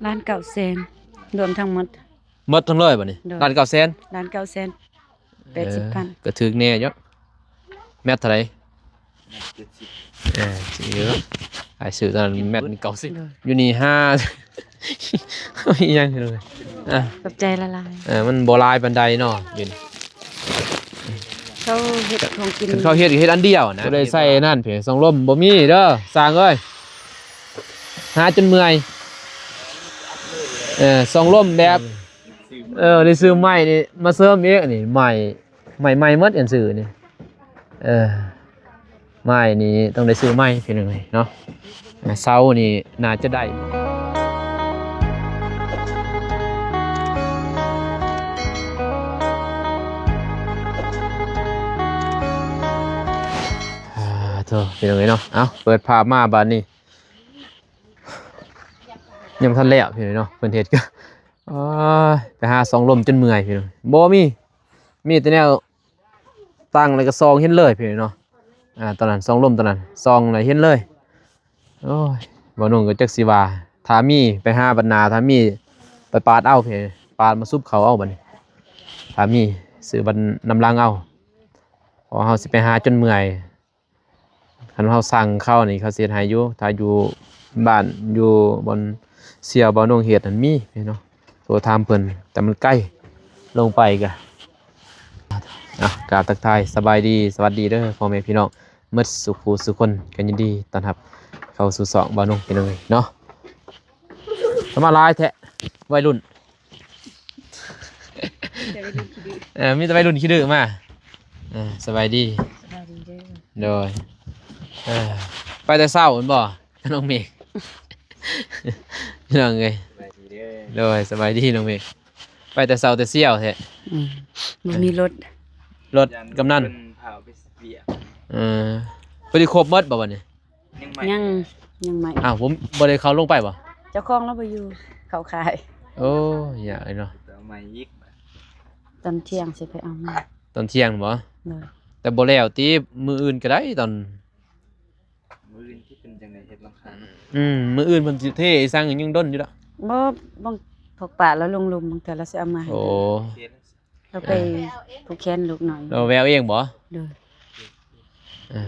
ລ້ານເກົ້າແສນ ລວມທັງໝົດ ໝົດທັງເລີຍບັດນີ້ ໂດຍ ລ້ານເກົ້າແສນ ລ້ານເກົ້າແສນ ເອີ ແປດສິບພັນ ກໍຖືກແດ່ຢູ່. ແມັດເທົ່າໃດ? ເຈັດສິບ ເອີ ຖືກຢູ່. ອ້າຍຊື້ຕອນນັ້ນແມັດເກົ້າສິບ ໂດຍ ຢູ່ນີ້ຫ້າ ອີຫຍັງ ອ່ະ ຂອບໃຈຫຼາຍໆ ເອີ ມັນບໍ່ຫຼາຍປານໃດເນາະ ຢູ່ນີ້ ເຂົາເຮັດຂອງກິນ ຄັນເຂົາເຮັດກໍເຮັດອັນດຽວນະ ບໍ່ໄດ້ໃສ່ນັ້ນເພ ສອງລົມບໍ່ມີເດີ ຊ່າງເອີຍ ຫາຈົນເມື່ອຍ. ເອີ ສອງລົມແບບ ເອີ ໄດ້ຊື້ໄມ້ນີ້ມາເສີມອີກ ນີ້ໄມ້ ໄມ້ໃໝ່ໝົດອັນຊື້ນີ້ ເອີ ໄມ້ນີ້ຕ້ອງໄດ້ຊື້ໃໝ່ພີ່ນ້ອງເອີຍເນາະ. ເສົານີ້ໜ້າຈະໄດ້ ອ່າ ໂທ້ ພີ່ນ້ອງເອີຍເນາະ. ເອົາ ເປີດພາບມາບາດນີ້ ຍັງບໍ່ທັນແລ້ວພີ່ນ້ອງເນາະ ເພິ່ນເຮັດກໍ ໂອ້ຍ ໄປຫາສອງລົມຈົນເມື່ອຍພີ່ນ້ອງ ບໍ່ມີ ມີແຕ່ແນວຕັ້ງແລ້ວກໍສ່ອງເຫັນເລີຍພີ່ນ້ອງເນາະ. ອ່າ ຕອນນັ້ນສອງລົມຕອນນັ້ນ ສ່ອງແລ້ວເຫັນເລີຍ. ໂອ້ຍ ບ່າວນົງກໍຈັກຊິວ່າ ຖ້າມີໄປຫາບັດໜ້າ ຖ້າມີໄປປາດເອົາພີ່ ປາດມາຊຸບເຂົ້າເອົາບັດນີ້ ຖ້າມີຊື້ບັດນຳຫຼັງເອົາ ເພາະເຮົາຊິໄປຫາຈົນເມື່ອຍ. ຄັນເຮົາສັ່ງເຂົານີ້ ເຂົາຊິເຮັດໃຫ້ຢູ່ ຖ້າຢູ່ບ້ານ ຢູ່ບ່ອນສ່ຽວບ່າວນົງເຮັດຫັ້ນມີເນາະ ໂທຖາມເພິ່ນ ແຕ່ມັນໄກ ລົງໄປກະ ອ່ະ ກາບທັກທາຍສະບາຍດີ ສະຫວັດດີເດີພໍ່ແມ່ພີ່ນ້ອງໝົດສູ່ຜູ້ສູ່ຄົນ ກໍຍິນດີຕ້ອນຮັບເຂົ້າສູ່ຊ່ອງບ່າວນົງພີ່ນ້ອງເອີຍເນາະ. ສະມາຫຼາຍແທ້ ໄວລຸ້ນ ມີແຕ່ໄວລຸ້ນຂີ້ດື້ ເອີ ມີແຕ່ໄວລຸ້ນຂີ້ດື້ມາ. ເອີ ສະບາຍດີ ສະບາຍດີເດີ ໂດຍ ເອີ ໄປແຕ່ເຊົ້າແມ່ນບໍ່ ນ້ອງເມກ ພີ່ນ້ອງເອີຍ ສະບາຍດີເດີ ໂດຍ ສະບາຍດີນ້ອງເມກ ໄປແຕ່ເຊົ້າແຕ່ສ່ຽວແທ້. ອືມ ບໍ່ມີລົດ ລົດກຳນັນ ເພິ່ນພາໄປວຽກ ເອີ ເພິ່ນຊິຄົບໝົດບໍ່ບັດນີ້? ຍັງໃໝ່ ຍັງ ຍັງໃໝ່ ອ້າວ ບໍ່ ບໍ່ໄດ້ເຂົ້າລົງໄປບໍ່? ເຈົ້າຂອງລາວບໍ່ຢູ່ ເຂົາຂາຍ. ໂອ້ຍ ຍາກເລີຍເນາະ ໄປເອົາໃໝ່ອີກ ຕອນທ່ຽງຊິໄປເອົາໃໝ່. ຕອນທ່ຽງບໍ່? ໂດຍ ແຕ່ບໍ່ແລ້ວຕິ ມື້ອື່ນກໍໄດ້ ຕອນມື້ອື່ນທີ່ເປັນຈັ່ງໃດ ເຮັດຫຼັງຄາ ອືມ ມື້ອື່ນເພິ່ນຊິເທອີ່ສັງ ຍັງດົນຢູ່ດອກ. ບໍ່ ບາງ ພວກປ້າລາວລົງລຸ່ມ ບາງເທື່ອລາວຊິເອົາມາໃຫ້. ໂອ້ ເຮົາໄປ ເອີ ຜູກແຂນລູກນ້ອຍ ລາວແວວເອງບໍ່? ໂດຍ ເອີ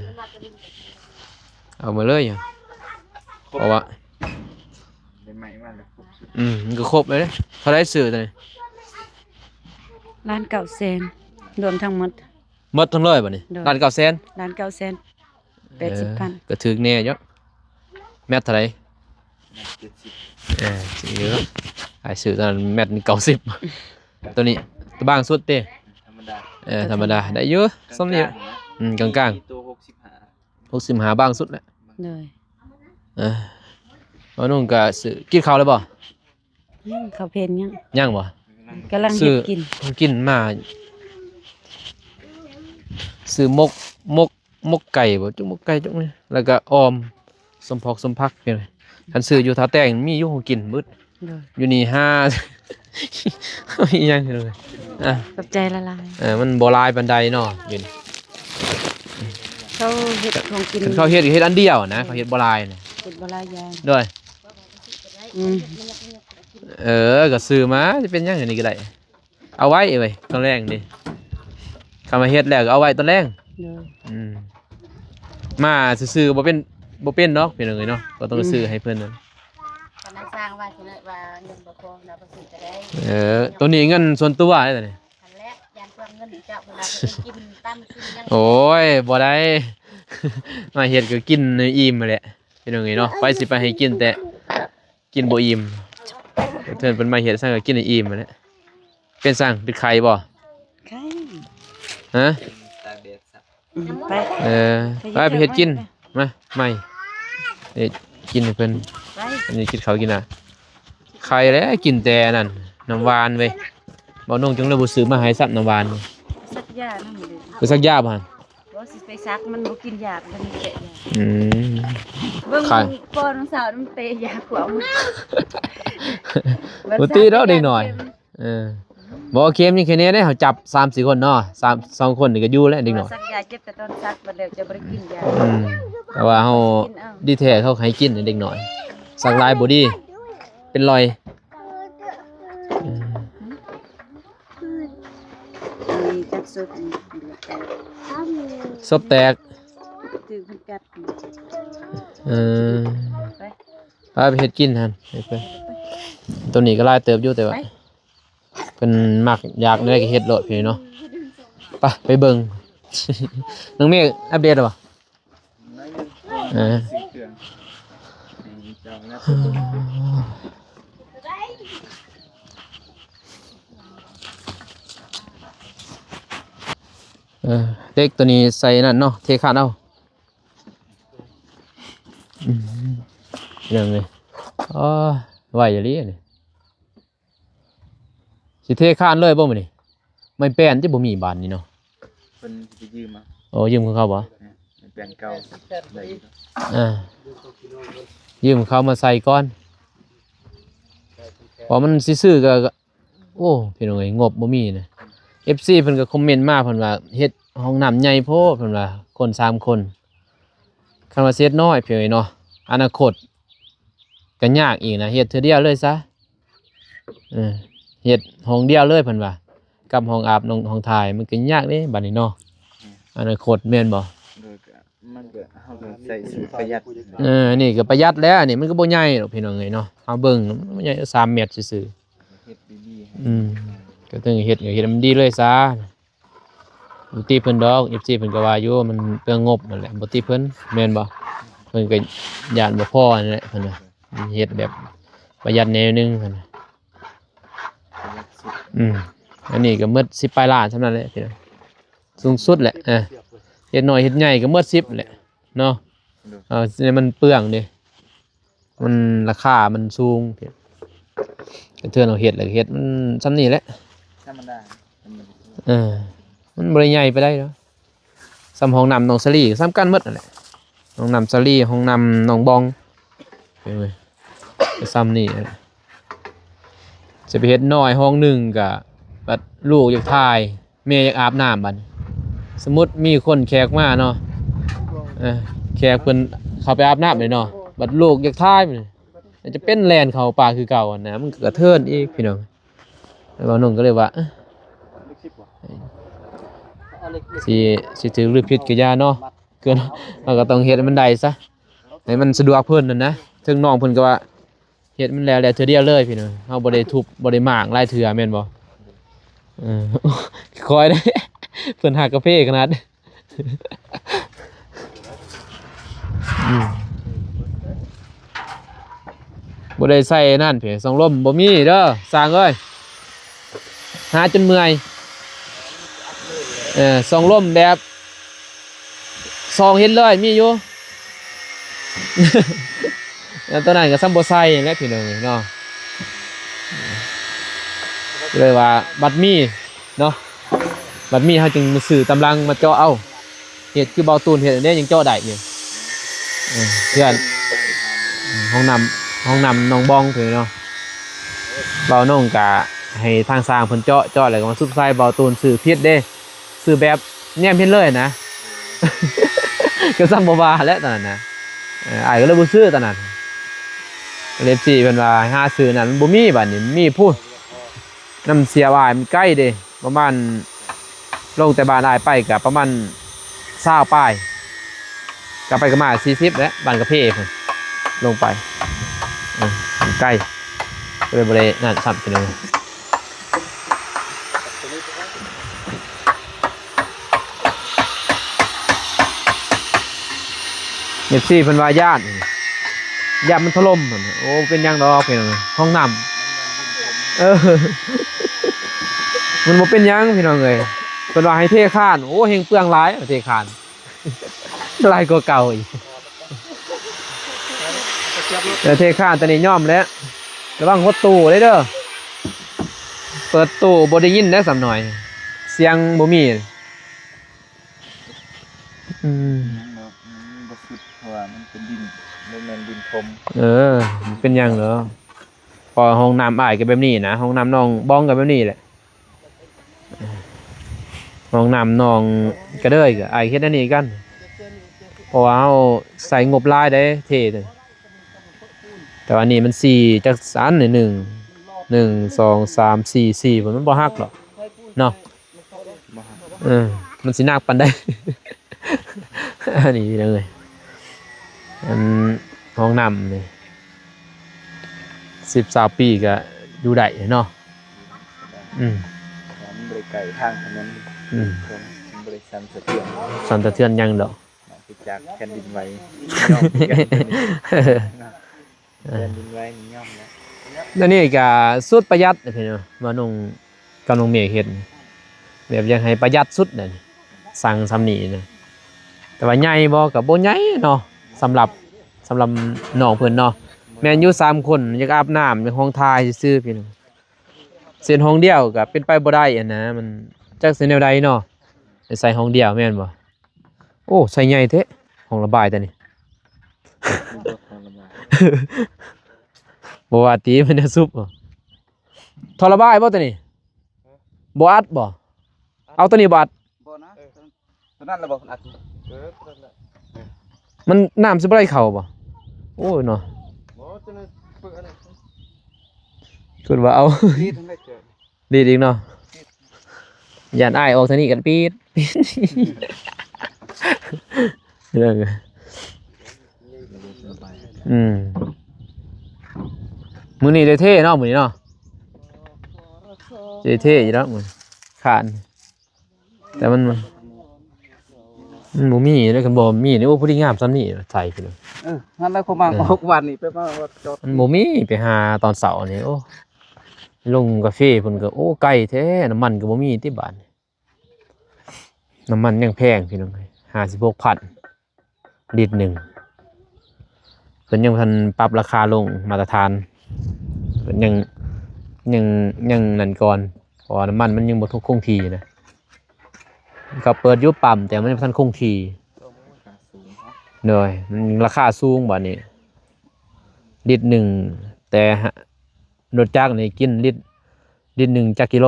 ເອົາມາເລີຍ ເພາະວ່າ ໄດ້ໃໝ່ມາແລ້ວຄົບຊຸດ ອືມ ມັນກໍຄົບເລີຍເດ້. ເທົ່າໃດຊື້ຕົວນີ້? ລ້ານເກົ້າແສນ ລວມທັງໝົດ ໝົດທັງເລີຍບັດນີ້ ໂດຍ ລ້ານເກົ້າແສນ ລ້ານເກົ້າແສນ ແປດສິບພັນ ເອີ ກໍຖືກແດ່ຢູ່. ແມັດເທົ່າໃດ? ແມັດເຈັດສິບ ເອີ ຖືກຢູ່. ອ້າຍຊື້ຕອນນັ້ນແມັດເກົ້າສິບ ຕົວນີ້ຕົວບາງສຸດຕິ? ທຳມະດາ ເອີ ທຳມະດາ ໄດ້ຢູ່ ສ່ຳນີ້ ກາງໆ ອືມ ກາງໆ ໂຕຫົກສິບຫ້າ ຫົກສິບຫ້າ ບາງສຸດແຫຼະ ໂດຍ ເອີ ນ້ອງກໍຊື້ ກິນເຂົ້າແລ້ວບໍ່? ຍັງ ເຂົ້າເພນຍັງ ຍັງບໍ່? ກຳລັງເຮັດກິນ ຊື້ຂອງກິນມາ ຊື້ໝົກ ໝົກ ໝົກໄກ່ບໍ່ ຈັກໝົກໄກ່ຈັກນີ້ ແລ້ວກໍອອມ ສົມພອກສົມຜັກ ເຫັນ ຄັນຊື້ຢູ່ທ່າແຕງມີຢູ່ຂອງກິນເບິດ ໂດຍ ຢູ່ນີ້ຫາ ອີຫຍັງ ອ່ະ ຂອບໃຈຫຼາຍໆ ເອີ ມັນບໍ່ຫຼາຍປານໃດເນາະ ຢູ່ນີ້ ເຂົາເຮັດຂອງກິນ ຄັນເຂົາເຮັດກໍເຮັດອັນດຽວນະ ເຂົາເຮັດບໍ່ຫຼາຍນະ ເຮັດບໍ່ຫຼາຍຢ່າງ ໂດຍ ອືມ ເອີ ກໍຊື້ມາ ຊິເປັນຫຍັງ ອັນນີ້ກໍໄດ້ ເອົາໄວ້ເອີຍ ຕອນແລງນີ້ ຄັນວ່າເຮັດແລ້ວກໍເອົາໄວ້ຕອນແລງ ໂດຍ ອືມ ມາຊື່ໆ ບໍ່ເປັນ ບໍ່ເປັນດອກ ພີ່ນ້ອງເອີຍເນາະ ກໍຕ້ອງ ອືມ ຊື້ໃຫ້ເພິ່ນນັ້ນ ກຳລັງສ້າງວ່າຊິເລີຍວ່າເງິນບໍ່ພໍນະ ບໍ່ຊື້ກໍໄດ້ ເອີ ຕົວນີ້ເງິນສ່ວນຕົວເດ້ຕົວນີ້ ຫັ້ນແຫຼະ ຢ້ານເປືອງເງິນເຈົ້າ ເວລາໄປກິນຕຳກິນຫຍັງ ໂອ້ຍ ບໍ່ໄດ້ ມາເຮັດກໍກິນໃຫ້ອີ່ມຫັ້ນແຫຼະ ພີ່ນ້ອງເອີຍເນາະ ໃຜຊິໄປໃຫ້ກິນແຕ່ ກິນບໍ່ອີ່ມ ເພິ່ນ ເພິ່ນມາເຮັດຊັ້ນກໍກິນໃຫ້ອີ່ມຫັ້ນແຫຼະ ເປັນສັງ ເປັນໄຂ້ບໍ່? ໄຂ້ ຮະ? ຕາກແດດຊະ ອືມ ໄປ ເອີ ໄປ ໄປເຮັດກິນ ໄປ ມາ ໃໝ່ ເຮັດກິນໃຫ້ເພິ່ນ ໄປ ອັນນີ້ກິນເຂົ້າກິນນ້ຳ ໄຂ້ແຫຼະ ກິນແຕ່ອັນນັ້ນ ນ້ຳຫວານເວີຍ ບ່າວນົງຈຶ່ງເລີຍບໍ່ຊື້ມາໃຫ້ຊ້ຳ ນ້ຳຫວານ ສັກຢານຳເດ້ ໄປສັກຢາບໍ່ຫັ້ນ? ບໍ່ ຊິໄປສັກ ມັນບໍ່ກິນຢາ ມັນແກະຢາ ອືມ ເບິ່ງ ຂ້ອຍ ປ້ອນສາວ ມັນເຕະຢາຂວາງ ບໍ່ຕິດອກເດັກນ້ອຍ ເອີ ບໍ່ ເຂັມນີ້ແຄ່ແນ່ເດ້ ເຮົາຈັບສາມສີ່ຄົນເນາະ ສາມ ສອງຄົນນີ້ກໍຢູ່ແລ້ວເດັກນ້ອຍ ສັກຢາເຈັບແຕ່ຕອນສັກ ບັດແລ້ວຈະບໍ່ໄດ້ກິນຢາ ອືມ ແຕ່ວ່າເຮົາ ກິນເອົາ ດີແທ້ເຂົາໃຫ້ກິນເດັກນ້ອຍ ສັກຫຼາຍບໍ່ດີ ເປັນລອຍ ສົບແຕກ ສົບແຕກ ຖືກເພິ່ນກັດ ເອີ ໄປ ພາໄປເຮັດກິນຫັ້ນ ໄປ ໄປ ໂຕນີ້ກໍຫຼາຍເຕີບຢູ່ ແຕ່ວ່າ ໄປ ເພິ່ນມັກຢາກແນວໃດກໍເຮັດໂລດພີ່ເນາະ ໄປ ໄປເບິ່ງ ນ້ອງເມກອັບເດດແລ້ວບໍ່? ເອີ ຊື້ເຄື່ອງໃຫ້ເຈົ້າແລ້ວໄປເບິ່ງ ເອີ ເຫຼັກໂຕນີ້ໃສ່ນັ້ນເນາະ ເທຄານເອົາ ອືມ ເລື່ອງນີ້ ອໍ ໄວອີ່ຫຼີນີ້. ຊິເທຄານເລີຍບໍ່ມື້ນີ້? ໄມ້ແປ້ນຕິບໍ່ມີບາດນີ້ເນາະ ເພິ່ນຊິໄປຢືມເອົາ ໂອ້ ຢືມຂອງເຂົາບໍ່? ແມ່ນ ໄມ້ແປ້ນເກົ່າໄດ້ຢູ່ ອ່າ ຢືມເຂົາມາໃສ່ກ່ອນ ເພາະມັນຊິຊື້ກໍ ກໍ ໂອ້ ພີ່ນ້ອງເອີຍ ງົບບໍ່ມີນະ ເອັຟຊີ ເພິ່ນກໍຄອມເມັນມາ ເພິ່ນວ່າເຮັດຫ້ອງນ້ຳໃຫຍ່ໂພດ ເພິ່ນວ່າຄົນສາມຄົນ ຄັນວ່າຊິເຮັດນ້ອຍ ພີ່ນ້ອງເອີຍເນາະ ອະນາຄົດ ກໍຍາກອີກນະ ເຮັດເທື່ອດຽວເລີຍຊະ ເອີ ເຮັດຫ້ອງດຽວເລີຍເພິ່ນວ່າ ກັບຫ້ອງອາບນ້ອງ ຫ້ອງຖ່າຍ ມັນກໍຍາກເດ້ບາດນີ້ເນາະ ອະນາຄົດແມ່ນບໍ່? ໂດຍ ກໍມັນກໍ ເຮົາກໍໃຊ້ສູດປະຢັດ ເອີ ອັນນີ້ກໍປະຢັດແລ້ວ ອັນນີ້ມັນກໍບໍ່ໃຫຍ່ດອກພີ່ນ້ອງເອີຍເນາະ ເຮົາເບິ່ງມັນບໍ່ໃຫຍ່ ສາມແມັດຊື່ໆ ເຮັດດີໆ ອືມ ກໍຕ້ອງເຮັດ ເຮັດໃຫ້ມັນດີເລີຍຊະ. ບໍ່ຕິເພິ່ນດອກ ເອັຟຊີ ເພິ່ນກໍວ່າຢູ່ ມັນເປືອງງົບນັ້ນແຫຼະ ບໍ່ຕິເພິ່ນ ແມ່ນບໍ່? ເພິ່ນກໍຢ້ານບໍ່ພໍນັ້ນແຫຼະ ເພິ່ນວ່າ ເຮັດແບບປະຢັດແນວໜຶ່ງ ເພິ່ນວ່າ ປະຢັດສຸດ ອືມ ອັນນີ້ກໍໝົດສິບປາຍລ້ານ ສ່ຳນັ້ນແຫຼະ ພີ່ນ້ອງ ສູງສຸດແຫຼະ ເອີ ເຮັດນ້ອຍເຮັດໃຫຍ່ກໍໝົດສິບແຫຼະເນາະ ໂດຍ ເອີ ມັນເປືອງເດ້. ມັນ ລາຄາມັນສູງ ກະເທື່ອເຮົາເຮັດແລ້ວເຮັດມັນສ່ຳນີ້ແຫຼະ ທຳມະດາ ເອີ ມັນບໍ່ໄດ້ໃຫຍ່ປານໃດດອກ ສ່ຳຫ້ອງນ້ຳນ້ອງສາລີ ກໍສ່ຳກັນໝົດນັ້ນແຫຼະ ຫ້ອງນ້ຳສາລີ ຫ້ອງນ້ຳນ້ອງບອງ ເອີ ກໍສ່ຳນີ້ແຫຼະ ຊິໄປເຮັດນ້ອຍຫ້ອງໜຶ່ງ ກະບັດລູກຢາກຖ່າຍ ແມ່ຢາກອາບນ້ຳບັດນີ້ ສົມມຸດມີຄົນແຂກມາເນາະ ເອີ ແຂກເພິ່ນເຂົ້າໄປອາບນ້ຳເລີຍເນາະ ບັດລູກຢາກຖ່າຍບັດນີ້ ຈະເປັນແລ່ນເຂົ້າປ່າຄືເກົ່າຫັ້ນນະ ມັນກໍກະເທີນອີກພີ່ນ້ອງ ແລ້ວບ່າວນົງກໍເລີຍວ່າ ເອີ ຊິ ຊິຖືກຫຼືຜິດກໍຢ່າເນາະ ເກີນ ເຮົາກໍຕ້ອງເຮັດໃຫ້ມັນໄດ້ຊະ ໃຫ້ມັນສະດວກເພິ່ນຫັ້ນນະ ເຖິງນ້ອງເພິ່ນກໍວ່າ ເຮັດມັນແລ້ວ ແລ້ວເທື່ອດຽວເລີຍພີ່ນ້ອງ ເຮົາບໍ່ໄດ້ທຸບ ບໍ່ໄດ້ໝາກຫຼາຍເທື່ອແມ່ນບໍ່? ເອີ ຄ່ອຍເດ້ ເພິ່ນຫາກາເຟຂະໜາດ ອືມ ບໍ່ໄດ້ໃສ່ນັ້ນເພ ສອງລົມບໍ່ມີເດີ ຊ່າງເອີຍ ຫາຈົນເມື່ອຍ ເອີ ສອງລົມແບບ ສອງເຮັດເລີຍ ມີຢູ່ ແລ້ວຕອນນັ້ນກໍຊ້ຳບໍ່ໃສ່ແຫຼະພີ່ນ້ອງເອີຍເນາະ ເລີຍວ່າບັດມີເນາະ ບັດມີເຮົາຈຶ່ງມາຊື້ຕາມຫຼັງມາເຈາະເອົາ ເຮັດຄືເບົາຕູນເຮັດອັນນີ້ຍັງເຈາະໄດ້ຢູ່ ເອີ ເພື່ອນ ຫ້ອງນ້ຳ ຫ້ອງນ້ຳໜອງບອງເພິ່ນເນາະ ເບົາໜອງກະໃຫ້ທາງຊ່າງເພິ່ນເຈາະ ເຈາະແລ້ວກໍມາສຸບໃສ່ ເບົາຕູນຊື້ຜິດເດ້ ຊື້ແບບແນມເຫັນເລີຍນະ ກໍຊ້ຳບໍ່ວ່າແຫຼະຕອນນັ້ນນະ ເອີ ອ້າຍກໍເລີຍບໍ່ຊື້ຕອນນັ້ນ ເອັຟຊີ ເພິ່ນວ່າໃຫ້ຫາຊື້ນັ້ນ ມັນບໍ່ມີ ບາດນີ້ມີພຸ້ນ ນຳເສຍອ້າຍມັນໄກເດ້ ປະມານ ລົງແຕ່ບ້ານອ້າຍໄປກໍປະມານຊາວປາຍ ກັບໄປກັບມາສີ່ສິບແຫຼະ ບ້ານກາເຟພຸ້ນ ລົງໄປ ເອີ ໄກ ກໍເລີຍບໍ່ໄດ້ນັ້ນຊ້ຳ ພີ່ນ້ອງ ເອັຟຊີ ເພິ່ນວ່າຢ້ານ ຢ້ານມັນຖະຫຼົ່ມ ໂອ້ ເປັນຫຍັງດອກ ພີ່ນ້ອງ ຫ້ອງນ້ຳ ເອີ ມັນບໍ່ເປັນຫຍັງ ພີ່ນ້ອງເອີຍ ເພິ່ນວ່າໃຫ້ເທຄານ ໂອ້ ແຮ່ງເປືອງຫຼາຍ ເທຄານ ຫຼາຍກວ່າເກົ່າອີກ ແຕ່ເທຄານຕອນນີ້ຍອມແລ້ວ ລະວັງຫົດຕູ້ເດີ້ ເປີດຕູ້ບໍ່ໄດ້ຍິນເດີ້ ສ່ຳໜ້ອຍ ສຽງບໍ່ມີ ອືມ ຍັງດອກ ມັນບໍ່ສຸດ ເພາະວ່າມັນເປັນດິນ ບໍ່ແມ່ນດິນຖົມ ເອີ ມັນເປັນຫຍັງດອກ ເພາະຫ້ອງນ້ຳອ້າຍກໍແບບນີ້ນະ ຫ້ອງນ້ຳໜອງບອງກໍແບບນີ້ແຫຼະ ຫ້ອງນ້ຳໜອງກະເດີຍກໍອ້າຍເຮັດອັນນີ້ກັນ ເພາະວ່າເຮົາໃສ່ງົບຫຼາຍເດ້ເທ ແຕ່ວ່ານີ້ມັນສີ່ຈັກອັນນີ້ ໜຶ່ງ ໜຶ່ງ ສອງ ສາມ ສີ່ ສີ່ ມັນບໍ່ຫັກດອກເນາະ ບໍ່ຫັກ ເອີ ມັນຊິໜັກປານໃດ ອັນນີ້ເດີ ອັນຫ້ອງນ້ຳນີ້ ສິບຊາວປີກະຢູ່ໄດ້ເນາະ. ອືມ ມັນບໍ່ໄດ້ໃກ້ທາງຖະໜົນ ອືມ ມັນບໍ່ໄດ້ສັ່ນສະເທືອນ ສັ່ນສະເທືອນຫຍັງດອກ ນອກຈາກແຜ່ນດິນໄຫວ ຍອມຄືກັນ ແຜ່ນດິນໄຫວນີ້ຍອມແລ້ວ. ອັນນີ້ກະສຸດປະຢັດເດ້ພີ່ນ້ອງ ວ່ານ້ອງກັບນ້ອງເມກເຮັດ ແບບຢາກໃຫ້ປະຢັດສຸດນະ ສັ່ງສ່ຳນີ້ນະ ແຕ່ວ່າໃຫຍ່ບໍ່ ກະບໍ່ໃຫຍ່ເນາະ ສຳລັບ ສຳລັບນ້ອງເພິ່ນເນາະ. ແມ່ນຢູ່ ສາມຄົນ ຢາກອາບນ້ຳ ຢາກຫ້ອງຖ່າຍຊື່ໆ ພີ່ນ້ອງ ເຮັດຫ້ອງດຽວກະເປັນໄປບໍ່ໄດ້ຫັ້ນນະ ມັນຈັກຊິແນວໃດເນາະ ໄດ້ໃສ່ຫ້ອງດຽວແມ່ນບໍ່? ໂອ້ ໃສ່ໃຫຍ່ແທ້ ຫ້ອງລະບາຍຕົວນີ້ ບໍ່ວ່າຕິ ມັນຈະສຸບບໍ່? ທໍ່ລະບາຍບໍ່ຕົວນີ້? ບໍ່ອັດບໍ່? ເອົາຕົວນີ້ບໍ່ອັດ? ບໍ່ນະ ເອີ ຕົວນັ້ນລະບໍ່ອັດ? ເອີ ຕົວນັ້ນແຫຼະ ມັນ ນ້ຳຊິບໍ່ໄຫຼເຂົ້າບໍ່? ໂອ້ຍເນາະ ບໍ່ ຕົວນັ້ນເປີດອັນນັ້ນ ຄິດວ່າເອົາ ດີດຫັ້ນແຫຼະ ດີດອີກເນາະ ຢ້ານອ້າຍອອກທາງນີ້ກັນປີດ ເອີ ອືມ ມື້ນີ້ໄດ້ເທເນາະ ມື້ນີ້ເນາະ ໄດ້ເທຢູ່ດອກມື້ ຄານ ແຕ່ມັນ ມັນບໍ່ມີເດ້ ຄັນບໍ່ມີນີ້ ໂອ້ ພໍດີງາມສ່ຳນີ້ ໃສ່ຂຶ້ນ ເອີ ຫັ້ນແຫຼະ ເຂົາມາ ເອີ ເມື່ອວານນີ້ໄປມາວ່າຈອດ ມັນບໍ່ມີ ໄປຫາຕອນເຊົ້ານີ້ ໂອ້ ລົງກາເຟພຸ້ນກະ ໂອ້ ໄກແທ້ ນ້ຳມັນກະບໍ່ມີຕິບາດນີ້ ນ້ຳມັນຍັງແພງພີ່ນ້ອງເອີຍ ຫ້າສິບຫົກພັນ ລິດໜຶ່ງ ເພິ່ນຍັງບໍ່ທັນປັບລາຄາລົງມາດຕະຖານ ເພິ່ນຍັງ ຍັງ ຍັງນັ້ນກ່ອນ ເພາະວ່ານ້ຳມັນມັນຍັງບໍ່ຄົງທີ່ນະ ເຂົາເປີດຢູ່ປ້ຳ ແຕ່ມັນຍັງບໍ່ທັນຄົງທີ່ ໂດຍ ມັນລາຄາສູງບາດນີ້ ລິດໜຶ່ງ ແຕ່ລົດຈັກນີ້ກິນລິດ ລິດໜຶ່ງຈັກກິໂລ?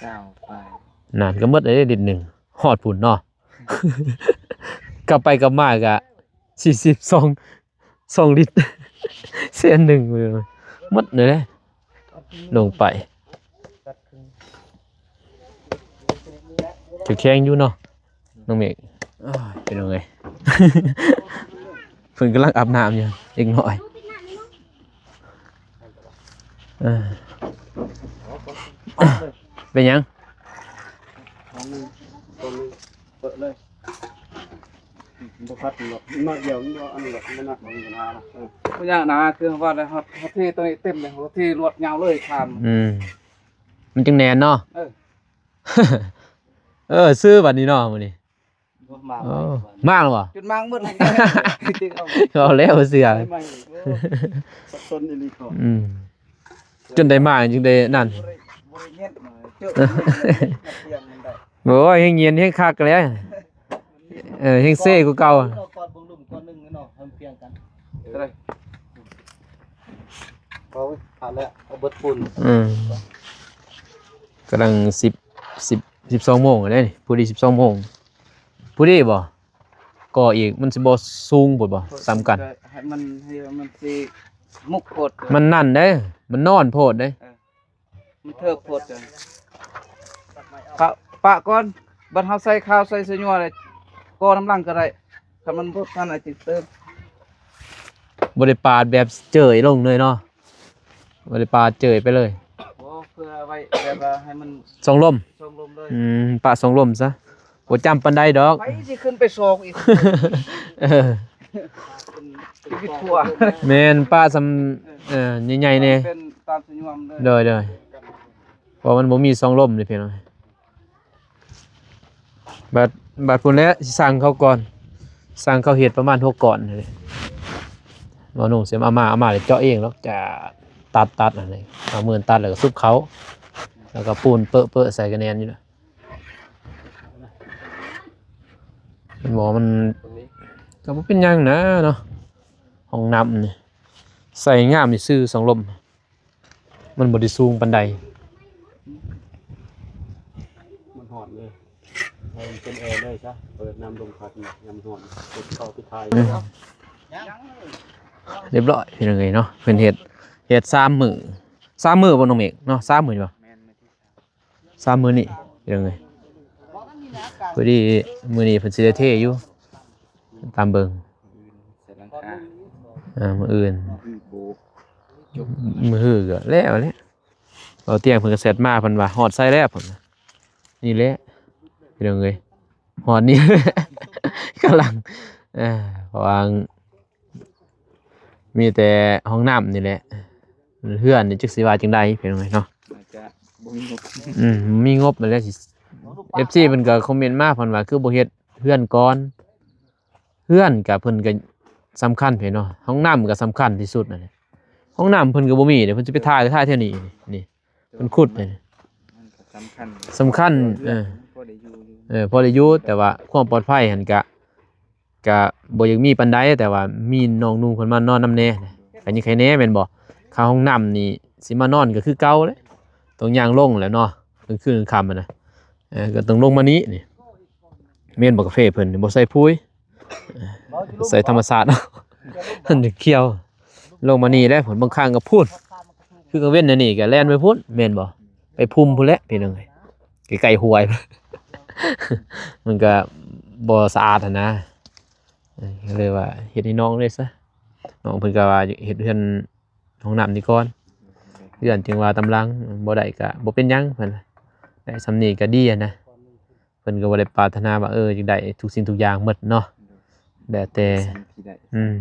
ຊາວປາຍ ນັ້ນກະໝົດເດ້ລິດໜຶ່ງ ຮອດພຸ້ນເນາະ ກັບໄປກັບມາກະສີ່ສິບສອງ ສອງລິດ ແສນໜຶ່ງ ໝົດເລີຍເດ້ ລົງໄປ ກະແຂງຢູ່ເນາະ ນ້ອງເມກ ໂອ້ຍ ເປັນຫຍັງເອີຍ ເພິ່ນກຳລັງອາບນ້ຳຢູ່ ເດັກນ້ອຍ ເອີ ເປັນຫຍັງ? ເປີດເລີຍ ບໍ່ຄັດດອກ ໜ້ອຍດຽວ ມັນບໍ່ອັນນີ້ດອກ ມັນບໍ່ໜັກ ບໍ່ມີບັນຫານະ ເອີ ບໍ່ຍາກນະ ຄືວ່າແລ້ວ ເຮົາ ເຮົາເທຕົວນີ້ເຕັມເລີຍ ເຮົາເທລວດຍາວເລີຍ ຄານ ອືມ ມັນຈຶ່ງແໜ້ນເນາະ ເອີ ເອີ ຊື່ບັດນີ້ເນາະ ມື້ນີ້ ມາ ເອີ ມາແລ້ວບໍ່? ຈົນມາໝົດ ເອົາແລ້ວເສືອ ສັບສົນອີ່ຫຼີ ອືມ ຈົນໄດ້ມາ ຈຶ່ງໄດ້ນັ້ນ ບໍ່ໄດ້ ບໍ່ໄດ້ເຮັດ ເຈີ ໂອ້ຍ ແຮງເຢັນແຮງຄັກແລ້ວ ເອີ ແຮງເຊກວ່າເກົ່າ ກ່ອນເບິ່ງລຸ່ມກ່ອນໜຶ່ງເນາະ ໃຫ້ມັນພຽງກັນ ເອີ ເອົາ ຜ່ານແລ້ວ ເອົາເບິດປູນ ອືມ ກຳລັງສິບ ສິບ ສິບສອງໂມງແລ້ວນີ້ ພໍດີສິບສອງໂມງ ຜູ້ນີ້ບໍ່? ກໍອີກ ມັນຊິບໍ່ສູງໂພດບໍ່? ສ່ຳກັນ ໃຫ້ມັນ ໃຫ້ມັນຊິມຸກໂພດ ມັນນັ້ນເດ້ ມັນນອນໂພດເດ້ ເອີ ມັນເທີບໂພດ ປະ ປະກ່ອນ ບັດເຮົາໃສ່ຄາວໃສ່ສະຍົວແລ້ວ ກໍນຳຫຼັງກະໄດ້ ຄັນມັນບໍ່ທັນອາດຈະເຕີມ ບໍ່ໄດ້ປາດແບບເຈີຍລົງເລີຍເນາະ. ບໍ່ໄດ້ປາດເຈີຍໄປເລີຍ ໂອ້ ເພື່ອໄວ້ແບບວ່າໃຫ້ມັນ ຊ່ອງລົມ ຊ່ອງລົມເລີຍ ອືມ ປະຊ່ອງລົມຊະ ບໍ່ຈຳປານໃດດອກ ໃຜຊິຂຶ້ນໄປຊອກອີກ ເອີ ເປັນ ເປັນຄອບຄົວ ແມ່ນ ປະຊ່ຳ ເອີ ເອີ ໃຫຍ່ໆແດ່ ເປັນຕາມສະຍວມເລີຍ ໂດຍ ໂດຍ ເພາະມັນບໍ່ມີຊ່ອງລົມເດ້ພີ່ນ້ອງ. ບາດ ບາດພຸ້ນແຫຼະ ຊິສັ່ງເຂົາກ່ອນ ສັ່ງເຂົາເຮັດປະມານຫົກກ້ອນຫັ້ນເດ ໝໍນຸ່ງຊິເອົາມາ ເອົາມາແລ້ວເຈາະເອງດອກ ຈະຕັດ ຕັດຫັ້ນເດ ເອົາມືຕັດແລ້ວກະສຸບເຂົ້າ ແລ້ວກະປູນເປິ ເປິໃສ່ກະແໜ້ນຢູ່ນະ ໝໍມັນກະບໍ່ເປັນຫຍັງນະເນາະ ຫ້ອງນ້ຳນີ້ ໃສ່ງາມຊື່ໆ ຊ່ອງລົມ. ມັນບໍ່ໄດ້ສູງປານໃດ ມັນຮ້ອນເລີຍ ໃຫ້ມັນເປັນແອເລີຍຊະ ເປີດນ້ຳລົມພັດຍາມມັນຮ້ອນ ປິດເຂົ້າປິດທ້າຍ ອືມ ຮຽບຮ້ອຍພີ່ນ້ອງເອີຍເນາະ ເພິ່ນເຮັດ ເຮັດສາມມື້ ສາມມື້ບໍ່ນ້ອງເມກເນາະ ສາມມື້ນີ້ບໍ່ ແມ່ນ ມື້ທີສາມ ສາມມື້ນີ້ພີ່ນ້ອງເອີຍ ພໍດີມື້ນີ້ເພິ່ນຊິໄດ້ເທຢູ່ ຕາມເບິ່ງ ໃສ່ຫຼັງຄາ ອ່າ ມື້ອື່ນ ມື້ຮືກໍແລ້ວແຫຼະ. ເບົາຕຽງເພິ່ນກໍແຊັດມາ ເພິ່ນວ່າຮອດໃສແລ້ວ ເພິ່ນວ່າ ນີ້ແຫຼະ ພີ່ນ້ອງເອີຍ ຮອດນີ້ ກຳລັງ ເອີ ເພາະວ່າ ມີແຕ່ຫ້ອງນ້ຳນີ້ແຫຼະ ເຮືອນນີ້ຈັກຊິວ່າຈັ່ງໃດພີ່ນ້ອງເອີຍເນາະ ອາດຈະບໍ່ມີງົບ ອືມ ມີງົບນັ້ນແຫຼະ ເອັຟຊີເພິ່ນກໍຄອມເມັນມາ ເພິ່ນວ່າຄືບໍ່ເຮັດເຮືອນກ່ອນ ເຮືອນກໍເພິ່ນກໍສຳຄັນພີ່ນ້ອງ ຫ້ອງນ້ຳກໍສຳຄັນທີ່ສຸດນັ້ນແຫຼະ ຫ້ອງນ້ຳເພິ່ນກໍບໍ່ມີເດ້ ເພິ່ນຊິໄປຖ່າຍ ຖ່າຍແຖວນີ້ ນີ້ ເພິ່ນຂຸດນີ້ ມັນກໍສຳຄັນ ສຳຄັນ ເອີ ພໍໄດ້ຢູ່ ເອີ ພໍໄດ້ຢູ່ ແຕ່ວ່າຄວາມປອດໄພຫັ້ນກະ ກະບໍ່ຢາກມີປານໃດ ແຕ່ວ່າມີນ້ອງນຸ່ງເພິ່ນມານອນນຳແດ່ ກະຍັງໄຄແດ່ແມ່ນບໍ່? ຄ່າຫ້ອງນ້ຳນີ້ຊິມານອນກໍຄືເກົ່າແຫຼະ ຕ້ອງຍ່າງລົງແຫຼະເນາະ ກາງຄືນກາງຄ່ຳຫັ້ນນະ ເອີ ກໍຕ້ອງລົງມານີ້ ນີ້ ແມ່ນບໍ່? ກາເຟເພິ່ນບໍ່ໃສ່ປຸ໋ຍ ໃສ່ທຳມະຊາດເນາະ ມັນຈະຂຽວ ລົງມານີ້ແຫຼະ ບາງຄັ້ງກໍພຸ້ນ ຄືກາງເວັນແນວນີ້ກໍແລ່ນໄປພຸ້ນ ແມ່ນບໍ່? ໄປພຸ່ມພຸ້ນແຫຼະພີ່ນ້ອງເອີຍ ໃກ້ໆຫ້ວຍ ມັນກໍບໍ່ສະອາດຫັ້ນນະ ເອີ ກໍເລີຍວ່າເຮັດໃຫ້ນ້ອງເລີຍຊະ ນ້ອງເພິ່ນກໍວ່າເຮັດເຮືອນຫ້ອງນ້ຳນີ້ກ່ອນ ເຮືອນຈຶ່ງວ່າຕາມຫຼັງ ບໍ່ໄດ້ກໍບໍ່ເປັນຫຍັງ ເພິ່ນວ່າ ໄດ້ສ່ຳນີ້ກໍດີຫັ້ນນະ. ເພິ່ນກໍບໍ່ໄດ້ປາດຖະໜາວ່າ ເອີ ຢາກໄດ້ທຸກສິ່ງທຸກຢ່າງໝົດເນາະ ແລ້ວແຕ່ ສິ່ງທີ່ໄດ້ ອືມ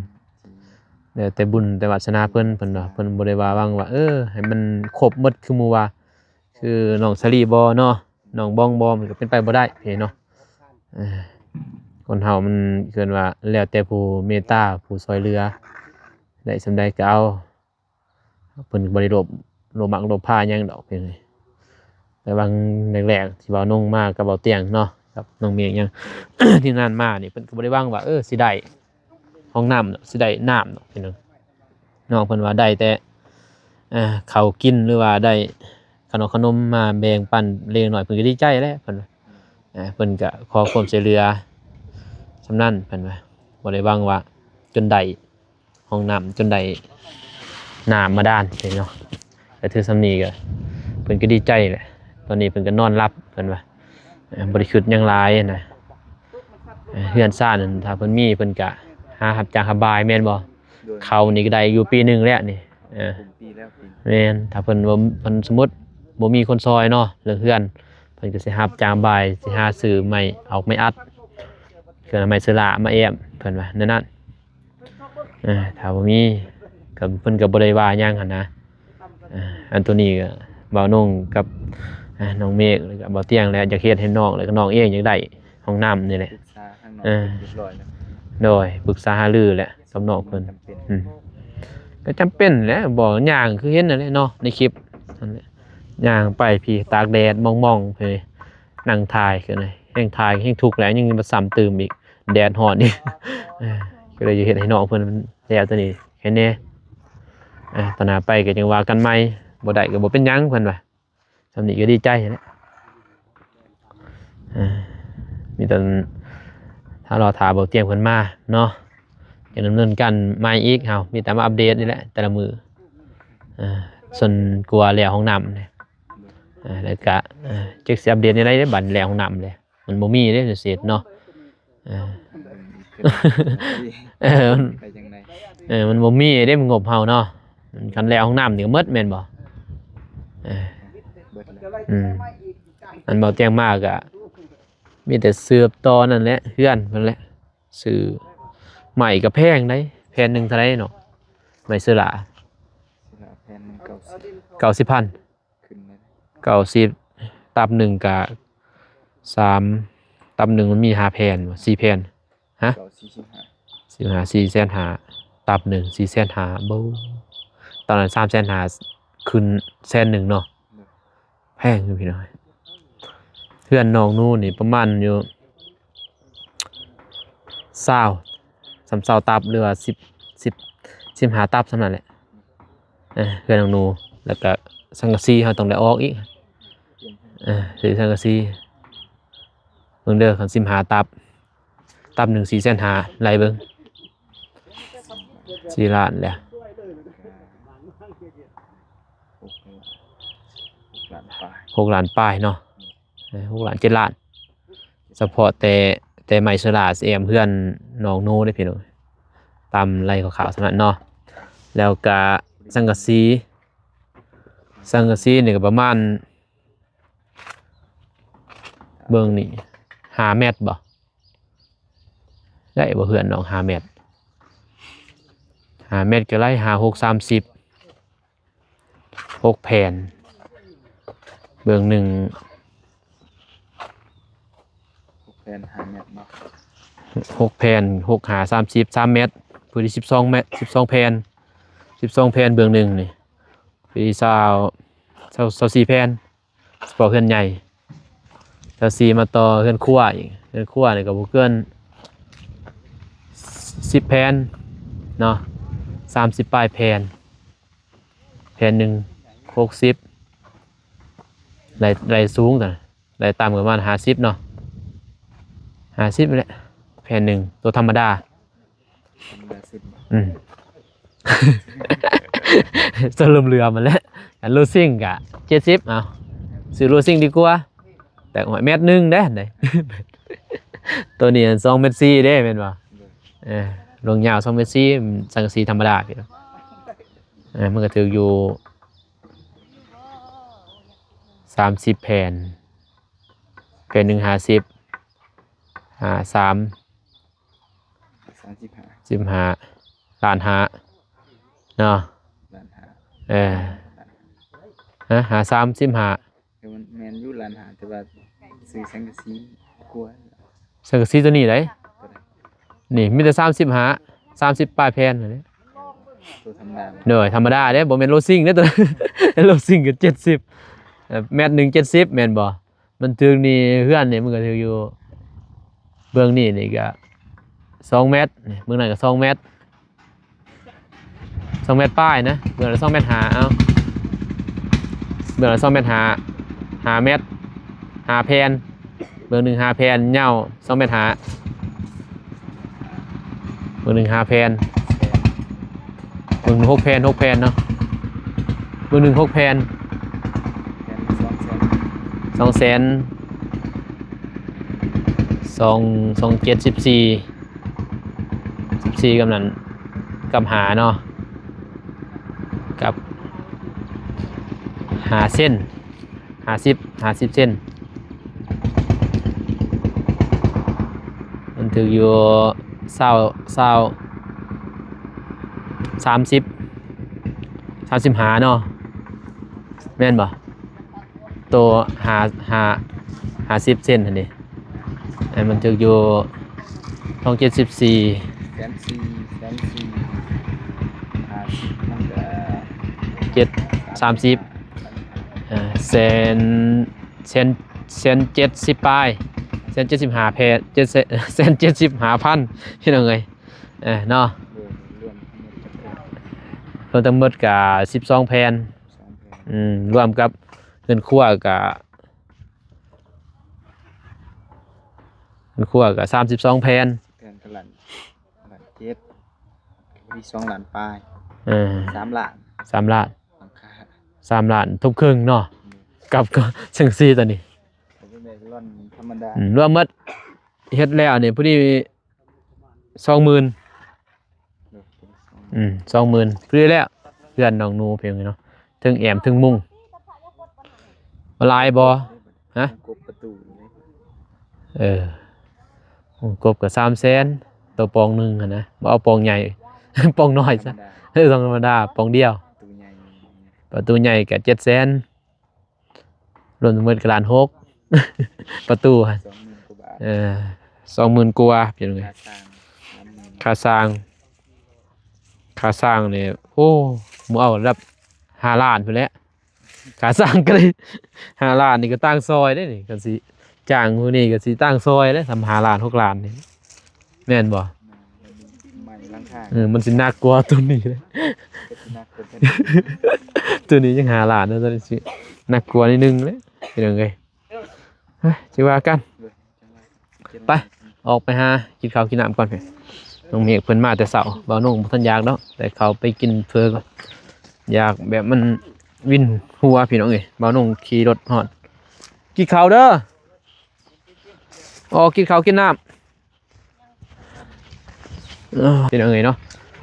ແລ້ວແຕ່ບຸນແຕ່ວາສະໜາເພິ່ນ ເພິ່ນວ່າ ເພິ່ນບໍ່ໄດ້ວ່າຫວັງວ່າ ເອີ ໃຫ້ມັນຄົບໝົດຄືໝູ່ວ່າ ຄືນ້ອງສາລີບໍ່ເນາະ ນ້ອງບອງບໍ່ ມັນກໍເປັນໄປບໍ່ໄດ້ເນາະ ເອີ ຄົນເຮົາມັນເອີ້ນວ່າແລ້ວແຕ່ຜູ້ເມດຕາ ຜູ້ຊ່ວຍເຫຼືອ ໄດ້ສ່ຳໃດກໍເອົາ. ເພິ່ນບໍ່ໄດ້ໂລບ ໂລບມັກໂລບພາຫຍັງດອກ ເພິ່ນ ແຕ່ຫວ່າງແລກໆ ທີ່ເວົ້ານົງມາກັບເບົາຕຽງເນາະ ກັບນ້ອງເມກຫຍັງ ທີ່ນັ້ນມານີ້ ເພິ່ນກໍບໍ່ໄດ້ຫວັງວ່າ ເອີ ຊິໄດ້ຫ້ອງນ້ຳ ຊິໄດ້ນ້ຳ ເນາະ ເພິ່ນວ່າໄດ້ແຕ່ ເອີ ເຂົ້າກິນ ຫຼືວ່າໄດ້ຂະໜົມ ຂະໜົມມາແບ່ງປັນເລັກນ້ອຍ ເພິ່ນກໍດີໃຈແລ້ວ ເພິ່ນວ່າ ເອີ ເພິ່ນກໍຂໍຄວາມຊ່ວຍເຫຼືອສ່ຳນັ້ນ ເພິ່ນວ່າ ບໍ່ໄດ້ຫວັງວ່າຈົນໄດ້ ຫ້ອງນ້ຳຈົນໄດ້ນ້ຳບາດານເນາະ ກໍຖືສ່ຳນີ້ກໍເພິ່ນກໍດີໃຈແຫຼະ ຕອນນີ້ເພິ່ນກໍນອນຫຼັບ ເພິ່ນວ່າ ເອີ ບໍ່ໄດ້ຄິດຫຍັງຫຼາຍນະ ເອີ ເຮືອນຊານນັ້ນ ຖ້າເພິ່ນມີເພິ່ນກໍຫາຮັບຈ້າງຮັບບາຍແມ່ນບໍ່? ໂດຍ ເຂົ້ານີ້ກໍໄດ້ຢູ່ປີໜຶ່ງແລ້ວນີ້ ເອີ ປີແລ້ວປີ ແມ່ນ ຖ້າເພິ່ນບໍ່ ເພິ່ນສົມມຸດບໍ່ມີຄົນຊ່ອຍເນາະ ເລື່ອງເຮືອນ ເພິ່ນກໍຊິຮັບຈ້າງບາຍ ຊິຫາຊື້ໄມ້ອອກໄມ້ອັດ ເຄື່ອງໄມ້ເຊື້ອລາມາແອ້ມ ເພິ່ນວ່າແນວນັ້ນ. ເອີ ຖ້າບໍ່ມີກໍ ເພິ່ນກໍບໍ່ໄດ້ວ່າຫຍັງຫັ້ນນະ ເອີ ອັນໂຕນີ້ກໍເວົ້ານົງກັບ ເອີ ນ້ອງເມກ ແລ້ວກໍເບົາຕຽງ ແລ້ວຢາກເຮັດໃຫ້ນ້ອງ ແລ້ວກໍນ້ອງເອງຢາກໄດ້ຫ້ອງນ້ຳນີ້ແຫຼະ ປຶກສາທາງນ້ອງ ເອີ ເປັນທີ່ຮຽບຮ້ອຍແລ້ວ ໂດຍ ປຶກສາຫາລືແລ້ວກັບນ້ອງເພິ່ນ ອືມ ກໍຈຳເປັນແຫຼະ ບໍ່ ຍ່າງຄືເຫັນນັ້ນແຫຼະເນາະ ໃນຄລິບນັ້ນແຫຼະ ຍ່າງໄປພີ້ ຕາກແດດໝອງໆ ພີ້ ນັ່ງຖ່າຍ ຄືແຮງຖ່າຍແຮງທຸກແຫຼະ ຍັງມາຊ້ຳຕື່ມອີກ ແດດຮ້ອນນີ້ ເອີ ກໍເລີຍຢາກເຮັດໃຫ້ນ້ອງເພິ່ນແລ້ວໂຕນີ້ແດ່ ເອີ ຕໍ່ໜ້າໄປກໍຈັ່ງວ່າກັນໃໝ່ ບໍ່ໄດ້ກໍບໍ່ເປັນຫຍັງ ເພິ່ນວ່າ ສ່ຳນີ້ກໍດີໃຈແລ້ວ ເອີ ມີແຕ່ຖ້າລໍຖ້າເບົາຕຽງເພິ່ນມາເນາະ ຈະດຳເນີນການໃໝ່ອີກ ເຮົາມີແຕ່ມາອັບເດດນີ້ແຫຼະ ແຕ່ລະມື້ ເອີ ສ່ວນກວ່າແລ້ວຫ້ອງນ້ຳນີ້ ເອີ ແລ້ວກະ ເອີ ຈັກຊິອັບເດດແນວໃດເດ້ ບັດແລ້ວຫ້ອງນ້ຳເດ້ ມັນບໍ່ມີເດ້ ເສດເນາະ ເອີ ເອີ ໄປຈັ່ງໃດ ເອີ ມັນບໍ່ມີເດ້ ມັນງົບເຮົາເນາະ ຄັນແລ້ວຫ້ອງນ້ຳນີ້ກໍໝົດແມ່ນບໍ່? ເອີ ເບິດແລ້ວ ອືມ ອັນເບົາຕຽງມາກໍມີແຕ່ສືບຕໍ່ນັ້ນແຫຼະ ເຮືອນເພິ່ນແຫຼະ ຊື້ໄມ້ກໍແພງໃດ໋ ແຜ່ນໜຶ່ງເທົ່າໃດເນາະ ໄມ້ເຊື້ອລາ ເຊື້ອລາແຜ່ນໜຶ່ງເກົ້າສິບ ເກົ້າສິບພັນ ຂຶ້ນແລ້ວ ເກົ້າສິບ ຕັບໜຶ່ງກະສາມ ຕັບໜຶ່ງມັນມີຫ້າແຜ່ນບໍ່ ສີ່ແຜ່ນ ຮະ ເກົ້າ ສີ່ສິບຫ້າ ສິບຫ້າ ສີ່ແສນຫ້າ ຕັບໜຶ່ງສີ່ແສນຫ້າ ເບິ່ງ ຕອນນັ້ນສາມແສນຫ້າ ຂຶ້ນແສນໜຶ່ງເນາະ ໂດຍ ແພງຢູ່ພີ່ນ້ອງ ເຮືອນນ້ອງໜູນີ້ປະມານຢູ່ ຊາວ ຊາວຕັບ ຫຼືວ່າ ສິບ ສິບ ສິບຫ້າຕັບສ່ຳນັ້ນແຫຼະ ເອີ ເຮືອນນ້ອງໜູ ແລ້ວກະສັງກະສີເຮົາຕ້ອງໄດ້ອອກອີກ ເອີ ຊື້ສັງກະສີ ເບິ່ງເດີ ຄັນສິບຫ້າຕັບ ຕັບໜຶ່ງສີ່ແສນຫ້າ ໄລ່ເບິ່ງ ສີ່ລ້ານແລ້ວ ຫົກລ້ານປາຍ ຫົກລ້ານປາຍເນາະ ເອີ ຫົກລ້ານ ເຈັດລ້ານ ສະເພາະແຕ່ ແຕ່ໄມ້ໂຊລາແອມເຮືອນນ້ອງໂນເດ້ພີ່ນ້ອງ ຕາມໄລ່ຄ່າວໆສ່ຳນັ້ນເນາະ. ແລ້ວກະສັງກະສີ ສັງກະສີນີ້ກໍປະມານ ເບິ່ງນີ້ ຫ້າແມັດບໍ່? ໄດ້ບໍ່ເຮືອນນ້ອງ ຫ້າແມັດ? ຫ້າແມັດກໍໄດ້ ຫ້າ ຫົກ ສາມສິບ ຫົກແຜ່ນ ເບື້ອງໜຶ່ງ ຫົກແຜ່ນ ຫ້າແມັດເນາະ ຫົກແຜ່ນ ຫົກ ຫ້າ ສາມສິບ ສາມແມັດ ຜູ້ທີ່ສິບສອງແມັດ ສິບສອງແຜ່ນ ສິບສອງແຜ່ນເບື້ອງໜຶ່ງນີ້ ຜູ້ທີ່ຊາວ ຊາວ ຊາວສີ່ແຜ່ນ ສະເພາະເຮືອນໃຫຍ່ ຊາວສີ່ ມາຕໍ່ເຮືອນຄົວອີກ ເຮືອນຄົວນີ້ກໍບໍ່ເກີນສິບແຜ່ນເນາະ ສາມສິບປາຍແຜ່ນ ແຜ່ນໜຶ່ງ ຫົກສິບ ໄລ່ ໄລ່ສູງ ໄລ່ຕ່ຳກໍປະມານຫ້າສິບເນາະ ຫ້າສິບນີ້ແຫຼະ ແຜ່ນໜຶ່ງ ໂຕທຳມະດາ ທຳມະດາສິບ ອືມ ຈະເຫຼືອມໆຫັ້ນແຫຼະ ອັນໂລຊິງກະເຈັດສິບ ເອົາ ຊື້ໂລຊິງດີກວ່າ ແຕ່ແມັດໜຶ່ງເດ້ ໂຕນີ້ສອງແມັດສີ່ເດ້ ແມ່ນບໍ່? ເອີ ລວງຍາວສອງແມັດສີ່ ສັງກະສີທຳມະດາ ເອີ ມັນກໍຖືກຢູ່ສາມສິບແຜ່ນ ແຜ່ນໜຶ່ງຫ້າສິບ ຫ້າສາມ ສາມສິບຫ້າ ສິບຫ້າ ລ້ານຫ້າເນາະ ລ້ານຫ້າ ເອີ ຮະ ຫ້າສາມ ສິບຫ້າ ແຕ່ມັນແມ່ນຢູ່ລ້ານຫ້າ ແຕ່ວ່າຊື້ສັງກະສີກວ່າ ສັງກະສີໂຕນີ້ໃດ໋ ໂຕໃດ໋ ນີ້ມີແຕ່ສາມສິບຫ້າ ສາມສິບປາຍແຜ່ນຫັ້ນເດ້ ໂຕທຳມະດາ ໂດຍ ທຳມະດາເດ້ ບໍ່ແມ່ນໂລຊິງເດ້ ໂຕໂລຊິງກໍເຈັດສິບ ເອີ ແມັດໜຶ່ງເຈັດສິບ ແມ່ນບໍ່? ມັນຖືກນີ້ ເຮືອນນີ້ມັນກໍຖືກຢູ່ ເບື້ອງນີ້ນີ້ກໍສອງແມັດ ນີ້ເບື້ອງນັ້ນກໍສອງແມັດ ສອງແມັດປາຍນະ ເບື້ອງລະສອງແມັດຫ້າ ເອົາ ເບື້ອງລະສອງແມັດຫ້າ ຫ້າແມັດ ຫ້າແຜ່ນ ເບື້ອງໜຶ່ງຫ້າແຜ່ນ ຍາວສອງແມັດຫ້າ ເບື້ອງໜຶ່ງຫ້າແຜ່ນ ເບິ່ງຫົກແຜ່ນ ຫົກແຜ່ນເນາະ ເບິ່ງໜຶ່ງຫົກແຜ່ນ ແຜ່ນສອງແສນ ສອງແສນ ສອງ ສອງເຈັດ ສິບສີ່ ສິບສີ່ກັບນັ້ນ ກັບຫ້າເນາະ ກັບຫ້າເຊັນ ຫ້າສິບ ຫ້າສິບເຊັນ ມັນຖືກຢູ່ຊາວ ຊາວ ສາມສິບ ສາມສິບຫ້າເນາະ ແມ່ນບໍ່? ໂຕຫ້າ ຫ້າ ຫ້າສິບເຊັນຫັ້ນເດ ອັນມັນຖືກຢູ່ສອງເຈັດສິບສີ່ ແສນສີ່ ແສນສີ່ ຫ້າສິບ ມັນກໍ ເຈັດ ສາມສິບ ເອີ ແສນ ແສນ ແສນເຈັດສິບປາຍ ແສນເຈັດສິບຫ້າແຜ່ນ ເຈັດ ແສນ ແສນເຈັດສິບຫ້າພັນ ພີ່ນ້ອງເອີຍ ເອີ ເນາະ ລວມທັງໝົດກໍສິບສອງແຜ່ນ ອືມ ລວມກັບເຮືອນຄົວກໍ ເຮືອນຄົວກໍສາມສິບສອງແຜ່ນ ແຜ່ນກໍລ້ານ ລ້ານເຈັດ ມີສອງລ້ານປາຍ ເອີ ສາມລ້ານ ສາມລ້ານ ຫຼັງຄາ ສາມລ້ານທົບເຄິ່ງເນາະ ອືມ ກັບ ກັບສັງກະສີຕົວນີ້ ກໍເປັນແບບລອນທຳມະດາ ອືມ ລວມໝົດ ເຮັດແລ້ວນີ້ພໍດີສອງໝື່ນ ອືມ ສອງໝື່ນ ພໍດີແລ້ວ ເຮືອນນ້ອງໜູພຽງນີ້ເນາະ ເທິງແອ້ມເທິງມຸງ ຫຼາຍບໍ່? ຮະ? ກົບປະຕູ ເອີ ກົບກໍສາມແສນ ໂຕປ່ອງໜຶ່ງຫັ້ນນະ ບໍ່ເອົາປ່ອງໃຫຍ່ ປ່ອງນ້ອຍຊະ ທຳມະດາ ເອີ ຕ້ອງທຳມະດາ ປ່ອງດຽວ ປະຕູໃຫຍ່ ປະຕູໃຫຍ່ກໍເຈັດແສນ ລວມທັງໝົດກໍລ້ານຫົກ ປະຕູຫັ້ນ ສອງໝື່ນກວ່າບາດ ເອີ ສອງໝື່ນກວ່າ ພີ່ນ້ອງເອີຍ ຄ່າສ້າງ ສາມໝື່ນ ຄ່າສ້າງ ຄ່າສ້າງນີ້ ໂອ້ ບໍ່ເອົາລະດັບຫ້າລ້ານພຸ້ນແຫຼະ ຄ່າສ້າງກໍໄດ້ຫ້າລ້ານນີ້ກໍຕ່າງຊອຍເດ້ນີ້ ຄັນຊິຈ້າງຜູ້ນີ້ກໍຊິຕ່າງຊອຍເດ້ ສ່ຳຫ້າລ້ານຫົກລ້ານນີ້ ແມ່ນບໍ່? ໄມ້ຫຼັງຄາ ເອີ ມັນຊິໜັກກວ່າຕົວນີ້ເດ້ ກໍຊິໜັກກວ່າຕົວນີ້ ຕົວນີ້ຍັງຫ້າລ້ານເນາະ ຕົວນີ້ຊິໜັກກວ່າໜ້ອຍໜຶ່ງເດ້ ພີ່ນ້ອງເອີຍ ເອີ ຈັ່ງວ່າກັນ ໄປ ອອກໄປຫາກິນເຂົ້າກິນນ້ຳກ່ອນ ນ້ອງເມກເພິ່ນມາແຕ່ເຊົ້າ ບ່າວນົງບໍ່ທັນຢາກດອກ ແຕ່ເຂົ້າໄປກິນເຝີກ່ອນ ຢາກແບບມັນວິນຫົວ ພີ່ນ້ອງເອີຍ ບ່າວນົງຂີ່ລົດຮອດ ກິນເຂົ້າເດີ. ອອກກິນເຂົ້າກິນນ້ຳ ເອີ ພີ່ນ້ອງເອີຍເນາະ.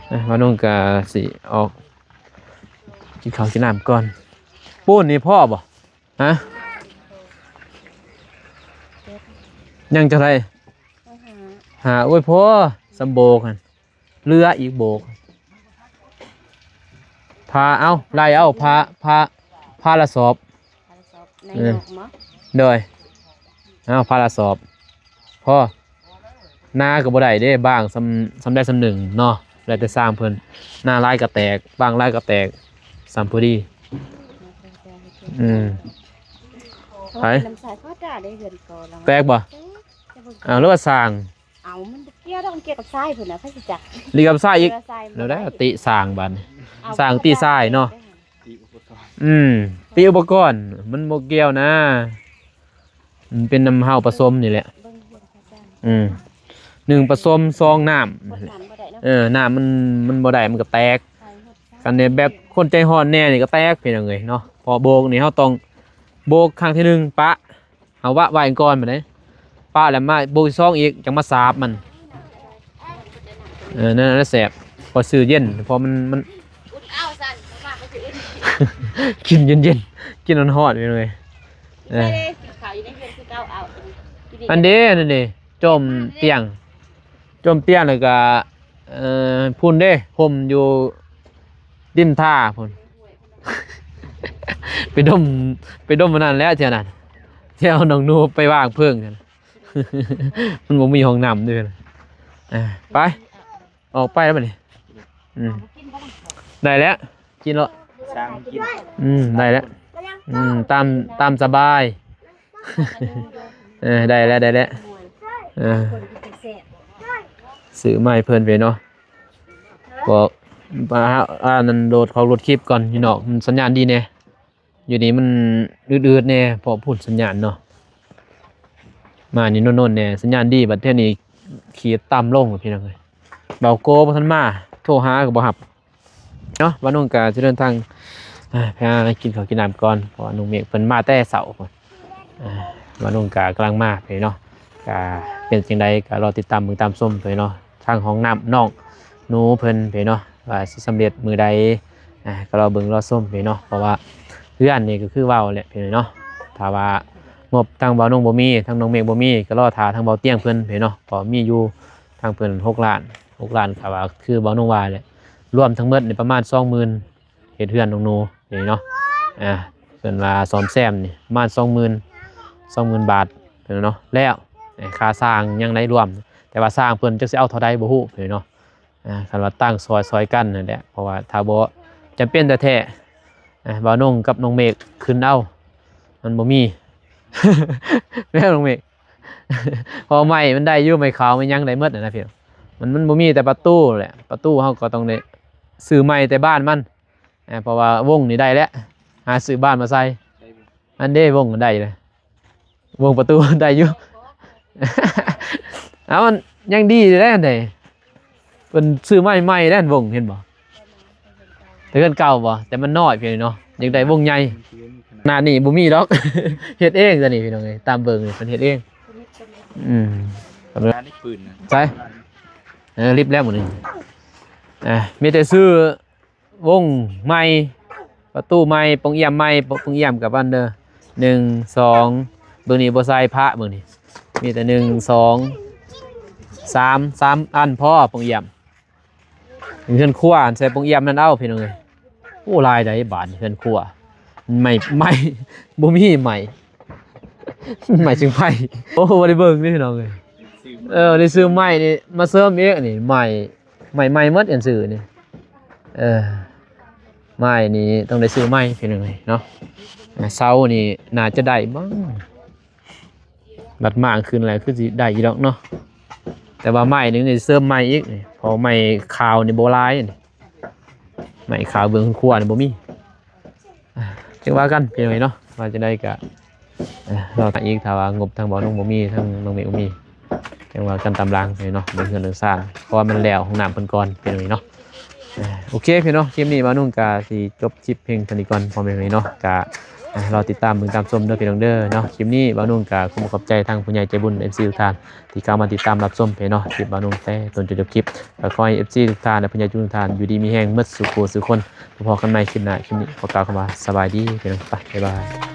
ເອີ ບ່າວນົງກະຊິອອກກິນເຂົ້າກິນນ້ຳກ່ອນ. ປູນນີ້ພໍບໍ່? ຮະ? ຍັງຈັ່ງໃດ? ຫ້າ. ໂອ້ຍ ພໍ ສ່ຳໂບກຫັ້ນ ເຫຼືອອີກໂບກ. ພາ ເອົາ ໄລ່ເອົາ ພາ ພາ ພາລະສອບ. ພາລະສອບ ໃນ ເອີ ຍົກເນາະ. ໂດຍ ເອົາ ພາລະສອບ. ພໍ ນາກໍບໍ່ໄດ້ເດ້ ບາງສ່ຳ ສ່ຳໃດສ່ຳໜຶ່ງເນາະ ແລ້ວແຕ່ຊ່າງເພິ່ນ. ນາຫຼາຍກໍແຕກ ບາງຫຼາຍກໍແຕກ ສ່ຳພໍດີ. ອືມ ໄປ ນ້ຳໃສ ພໍຕາໄດ້ເຮືອນກໍ ແຕກບໍ່? ເອີ ເອົາ ຫຼືວ່າຊ່າງ? ເອົາ ມັນບໍ່ກ່ຽວດອກ ມັນກ່ຽວກັບຊາຍພຸ້ນນະ ໃຜຊິຈັກ. ລີກັບຊາຍອີກ ແລ້ວໄດ້ຕິຊ່າງບາດນີ້ ເອົາ ຊ່າງຕິຊາຍເນາະ. ຕິອຸປະກອນ ອືມ ຕິອຸປະກອນ ມັນບໍ່ກ່ຽວນະ ມັນເປັນນຳເຮົາປະສົມນີ້ແຫຼະ. ອືມ ໜຶ່ງປະສົມ ສອງນ້ຳ. ເອີ ນ້ຳມັນ ມັນບໍ່ໄດ້ ມັນກໍແຕກ. ຄັນແບບຄົນໃຈຮ້ອນແດ່ນີ້ກໍແຕກ ພີ່ນ້ອງເອີຍເນາະ. ເພາະໂບກນີ້ເຮົາຕ້ອງໂບກຄັ້ງທີໜຶ່ງປະ ເຮົາວະໄວ້ກ່ອນບາດນີ້ ປະແລ້ວມາໂບກທີສອງອີກ ຈັ່ງມາສາບມັນ. ເອີ ນັ້ນແຫຼະແຊບ ຂ້ອຍຊື້ເຢັນ ເພາະມັນ ມັນ ອຸ່ນເອົາຊັ້ນ ມາກໍຊິອຸ່ນ ກິນເຢັນໆ ກິນຮ້ອນໆ ພີ່ນ້ອງເອີຍ. ເອີ ກິນເຂົ້າຢູ່ໃນເຮືອນຄືເກົ່າ ເອົາ ອັນເດ້ ອັນນັ້ນເດ້ ໂຈມຕຽງ ໂຈມຕຽງ ແລ້ວກໍ ເອີ ພຸ້ນເດ້ ຮົ່ມຢູ່ ດິນທາພຸ້ນ ໄປດົມ ໄປດົມອັນນັ້ນແຫຼະ ແຖວນັ້ນ ແຖວໜອງໜູໄປວາງເພິ່ງຫັ້ນ ມັນບໍ່ມີຫ້ອງນ້ຳເດ້. ເອີ ໄປ ອອກໄປແລ້ວບັດນີ້. ອືມ ໄດ້ແລ້ວ ກິນເນາະ ຊ່າງກິນ. ອືມ ໄດ້ແລ້ວ ອືມ ຕາມ ຕາມສະບາຍ. ເອີ ໄດ້ແລ້ວ ໄດ້ແລ້ວ. ເອີ ຊື້ມາໃຫ້ເພິ່ນໄປເນາະ. ກໍ ອັນນັ້ນ ໂຫຼດ ຂໍໂຫຼດຄລິບກ່ອນຢູ່ນອກ ມັນສັນຍານດີແດ່. ຢູ່ນີ້ມັນອືດໆແດ່ ເພາະພຸ້ນສັນຍານເນາະ. ມານີ້ໂນນໆແດ່ ສັນຍານດີ ບັດເທື່ອນີ້ຂີດຕ່ຳລົງ ພີ່ນ້ອງເອີຍ. ເບົາໂກບໍ່ທັນມາ ໂທຫາກໍບໍ່ຮັບ. ເນາະ ບ່າວນົງກະຊິເດີນທາງ ອ່າ ໄປຫາກິນເຂົ້າກິນນ້ຳກ່ອນ ເພາະວ່ານ້ອງເມກເພິ່ນມາແຕ່ເຊົ້າພຸ້ນ. ອ່າ ບ່າວນົງກະກຳລັງມາໄປເນາະ ກະເປັນຈັ່ງໃດກະລໍຕິດຕາມເບິ່ງຕາມຊົມໄປເນາະ ທາງຫ້ອງນ້ຳນ້ອງໜູເພິ່ນໄປເນາະ ວ່າຊິສຳເລັດມື້ໃດ. ອ່າ ກະລໍເບິ່ງລໍຊົມໄປເນາະ ເພາະວ່າເຮືອນນີ້ກໍຄືເວົ້າແຫຼະພີ່ນ້ອງເນາະ ຖ້າວ່າງົບທາງບ່າວນົງບໍ່ມີ ທາງນ້ອງເມກບໍ່ມີ ກໍລໍຖ້າທາງເບົາຕຽງເພິ່ນໄປເນາະ ເພາະມີຢູ່ທາງເພິ່ນຫົກລ້ານ ຫົກລ້ານ ຖ້າວ່າຄືບ່າວນົງວ່າແຫຼະ ລວມທັງໝົດນີ້ປະມານສອງໝື່ນ ເຮັດເຮືອນນ້ອງໜູນີ້ເນາະ. ອ່າ ເພິ່ນວ່າສ້ອມແຊມນີ້ປະມານສອງໝື່ນ ສອງໝື່ນບາດເນາະ ແລ້ວຄ່າຊ່າງຍັງໄດ້ລວມ ແຕ່ວ່າຊ່າງເພິ່ນຈັກຊິເອົາເທົ່າໃດບໍ່ຮູ້ເນາະ. ອ່າ ຄັນວ່າຕັ້ງຊ່ອຍ ຊ່ອຍກັນນັ້ນແຫຼະ ເພາະວ່າຖ້າບໍ່ຈຳເປັນແທ້ໆ ອ່າ ບ່າວນົງກັບນ້ອງເມກຂຶ້ນເອົາ ມັນບໍ່ມີ ແມ່ນນ້ອງເມກ ເພາະໄມ້ມັນໄດ້ຢູ່ ໄມ້ຂາວໄມ້ຫຍັງໄດ້ໝົດນະພີ່ນ້ອງ. ມັນ ມັນບໍ່ມີແຕ່ປະຕູແຫຼະ ປະຕູເຮົາກໍຕ້ອງໄດ້ຊື້ໃໝ່ແຕ່ບານມັນ. ອ່າ ເພາະວ່າວົງນີ້ໄດ້ແລ້ວ ຫາຊື້ບານມາໃສ່. ອັນເດ້ ວົງໄດ້ແລ້ວ ວົງປະຕູໄດ້ຢູ່. ເອົາ ມັນຍັງດີຢູ່ເດ້ອັນໃດ ເພິ່ນຊື້ໃໝ່ໆເດ້ວົງ ເຫັນບໍ່? ແຕ່ເຮືອນເກົ່າບໍ່ ແຕ່ມັນນ້ອຍພຽງເນາະ ຢາກໄດ້ວົງໃຫຍ່. ຂະໜາດນີ້ບໍ່ມີດອກ ເຮັດເອງຕົວນີ້ພີ່ນ້ອງເອີຍ ຕາມເບິ່ງນີ້ເພິ່ນເຮັດເອງ. ອືມ ຂະໜາດນີ້ປືນນະ ໃສ່ ເອີ ລິບແລ້ວມື້ນີ້. ອ່າ ມີແຕ່ຊື້ ວົງໃໝ່ ປະຕູໃໝ່ ປ່ອງອຽມໃໝ່ ປ່ອງອຽມກັບອັນເດີ ໜຶ່ງ ສອງ ເບິ່ງນີ້ບໍ່ໃສ່ພະ ເບິ່ງນີ້ ມີແຕ່ໜຶ່ງ ສອງ ສາມ ສາມອັນພໍ ປ່ອງອຽມ. ເຮືອນຄົວໃສ່ປ່ອງອຽມນັ້ນເອົາ ພີ່ນ້ອງເອີຍ. ໂອ້ ຫຼາຍໃດບາດນີ້ ເຮືອນຄົວ ໄມ້ ໄມ້ ບໍ່ມີໄມ້ ໄມ້ຊຶງໄຟ. ໂອ້ ບໍ່ໄດ້ເບິ່ງເດ້ ພີ່ນ້ອງເອີຍ. ເອີ ໄດ້ຊື້ໄມ້ນີ້ມາເສີມອີກ ນີ້ໄມ້ ໄມ້ໃໝ່ໝົດອັນຊື່ນີ້. ເອີ ໄມ້ນີ້ຕ້ອງໄດ້ຊື້ໃໝ່ ພີ່ນ້ອງເອີຍເນາະ. ເສົານີ້ໜ້າຈະໄດ້ບໍ່ ບັດມ້າງຂຶ້ນແລ້ວຄືຊິໄດ້ຢູ່ດອກເນາະ. ແຕ່ວ່າໄມ້ນີ້ໄດ້ເສີມໃໝ່ອີກນີ້ ເພາະໄມ້ຂາວນີ້ບໍ່ຫຼາຍນີ້ ໄມ້ຂາວເບື້ອງຄົວນີ້ບໍ່ມີ. ອ່າ ຈັ່ງວ່າກັນພີ່ນ້ອງເອີຍເນາະ ວ່າຈັ່ງໃດກະ ເອີ ລໍຖ້າອີກ ຖ້າວ່າງົບທາງບ່າວນົງບໍ່ມີ ທາງນ້ອງເມກບໍ່ມີ ຈັ່ງວ່າກັນຕາມຫຼັງເນາະ ເລື່ອງເຮືອນເລື່ອງຊານ ເພາະວ່າມັນແລ້ວຫ້ອງນ້ຳເພິ່ນກ່ອນພີ່ນ້ອງເອີຍເນາະ. ເອີ ໂອເຄພີ່ນ້ອງ ຄລິບນີ້ບ່າວນົງກະຊິຈົບຄລິບພຽງເທົ່ານີ້ກ່ອນ ພໍ່ແມ່ພີ່ນ້ອງເນາະ. ກະ ອ່ະ ລໍຕິດຕາມເບິ່ງຕາມຊົມເດີພີ່ນ້ອງເດີເນາະ. ຄລິບນີ້ບ່າວນຸ່ງກໍຂໍຂອບໃຈທາງຜູ້ໃຫຍ່ໃຈບຸນ ເອັຟຊີ ທຸກທ່ານ ທີ່ເຂົ້າມາຕິດຕາມຮັບຊົມເພຈເນາະ ຄລິບບ່າວນຸ່ງແຕ່ຕົ້ນຈົນຈົບຄລິບ. ກໍຂໍໃຫ້ ເອັຟຊີ ທຸກທ່ານ ແລະ ຜູ້ໃຫຍ່ໃຈບຸນທຸກທ່ານ ຢູ່ດີມີແຮງໝົດສູ່ຜູ້ສູ່ຄົນ. ພໍ້ກັນໃໝ່ຄລິບໜ້າ. ຄລິບນີ້ຂໍກ່າວຄຳວ່າສະບາຍດີພີ່ນ້ອງ. ໄປ ບາຍບາຍ.